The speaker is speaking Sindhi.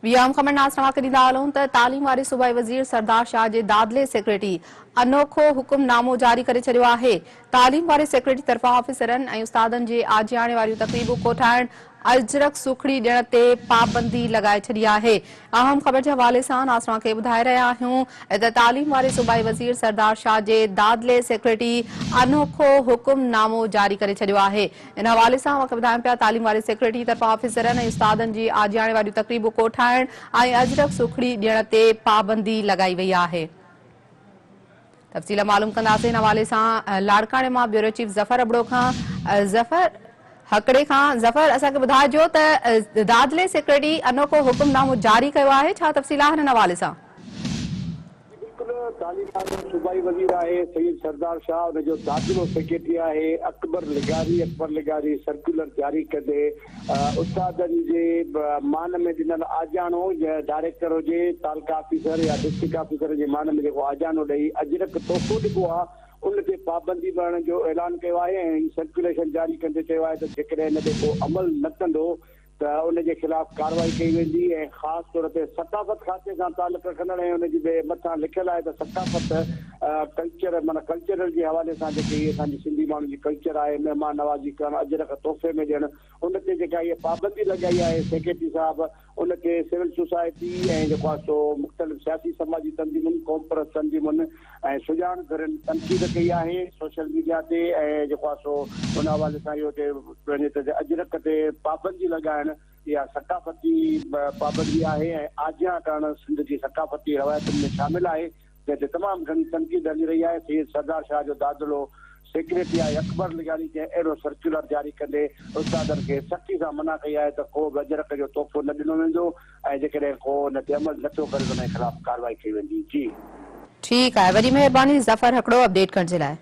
ٻي اهم خبر ناز توهان کي ڏيندا هلون ته تعليم واري صوبائي وزير سردار شاهه جي دادلي سيڪريٽري انوکو حڪم نامو جاري ڪري ڇڏيو آهي. تعليم واري سيڪريٽري طرفان آفيسرن ۽ استادن جي آجياڻي واريون تقريبون ڪوٺائڻ اجرڪ سوکڙي ڏيڻ تي پابندي لڳائي ڇڏي آهي. اهم خبر جي حوالي سان ناز توهان کي ٻڌائي رهيا آهيون ته تعليم واري صوبائي وزير سردار شاهه جي دادلي سيڪريٽري انوکو حڪم نامو جاري ڪري ڇڏيو آهي. ان حوالي سان اوهان کي ٻڌايون پيا تعليم واري سيڪريٽري طرفان آفيسرن ۽ استادن جي آجياڻي واريون تقريبون ڪوٺائڻ ۽ اجرڪ سوکڙي ڏيڻ تي پابندي لڳائي وئي آهي. تفصيل معلوم ڪنداسين ان حوالي سان لاڙڪاڻي مان بيورو چيف ظفر ابڙو کان ظفر هڪڙي کان ظفر اسان کي ٻڌائجو ته دادلي سيڪريٽري انوکو حڪم نامو جاري ڪيو آهي ڇا تفصيل آهن ان حوالي سان؟ جي بلڪل تعليم وارو صوبائي وزير آهي سيد سردار شاهه ان جو دادلو سيڪريٽري آهي اڪبر لغاري اڪبر لغاري سرڪيولر جاري ڪندي استادن جي مان ۾ ڏنل آجياڻو ڊائريڪٽر هجي، تعلقه آفيسر يا ڊسٽرڪٽ آفيسر جي مان ۾ جيڪو آجياڻو ڏئي اجرڪ تحفو ڏبو آ ان تي پابندي مڙهڻ جو اعلان ڪيو آهي ۽ هي سرڪيوليشن جاري ڪندي چيو آهي ته جيڪڏهن ان تي ڪو عمل نه ڪندو ته ان جي خلاف ڪارروائي ڪئي ويندي ۽ خاص طور تي ثقافت کاتي سان تعلق رکندڙ ۽ ان جي به مٿان لکيل آهي ته ثقافت ڪلچر معنيٰ ڪلچرل جي حوالي سان جيڪي هي اسان جي سنڌي ماڻهن جي ڪلچر آهي مهمان نوازي ڪرڻ اجرڪ تحفي ۾ ڏيڻ ان تي جيڪا هيء پابندي لڳائي آهي سيڪريٽري صاحب ان تي سول سوسائٽي ۽ جيڪو آهي سو مختلف سياسي سماجي تنظيمن قومپرست تنظيمن ۽ سڄاڻ ڌرين تنقيد ڪئي آهي سوشل ميڊيا تي ۽ جيڪو آهي سو ان حوالي سان اهو چيو وڃي ته اجرڪ تي پابندي لڳائڻ اها ثقافتي پابندي آهي ۽ آجيان ڪرڻ سنڌ جي ثقافتي روايتن ۾ شامل آهي جنهن تي تمام گهڻي تنقيد هلي رهي آهي. سيد سردار شاهه جو دادلو سيڪريٽري آهي اڪبر لغاري جنهن اهڙو سرڪيولر جاري ڪندي استادن کي سختي سان منع ڪئي آهي ته ڪو به اجرڪ جو تحفو نه ڏنو ويندو ۽ جيڪڏهن ڪو ان تي عمل نه ٿو ڪري ته ان جي خلاف ڪارروائي ڪئي ويندي. جي. ٺيڪ آهي وڏي مهرباني ظفر هڪڙو اپڊيٽ ڪرڻ جي لاء.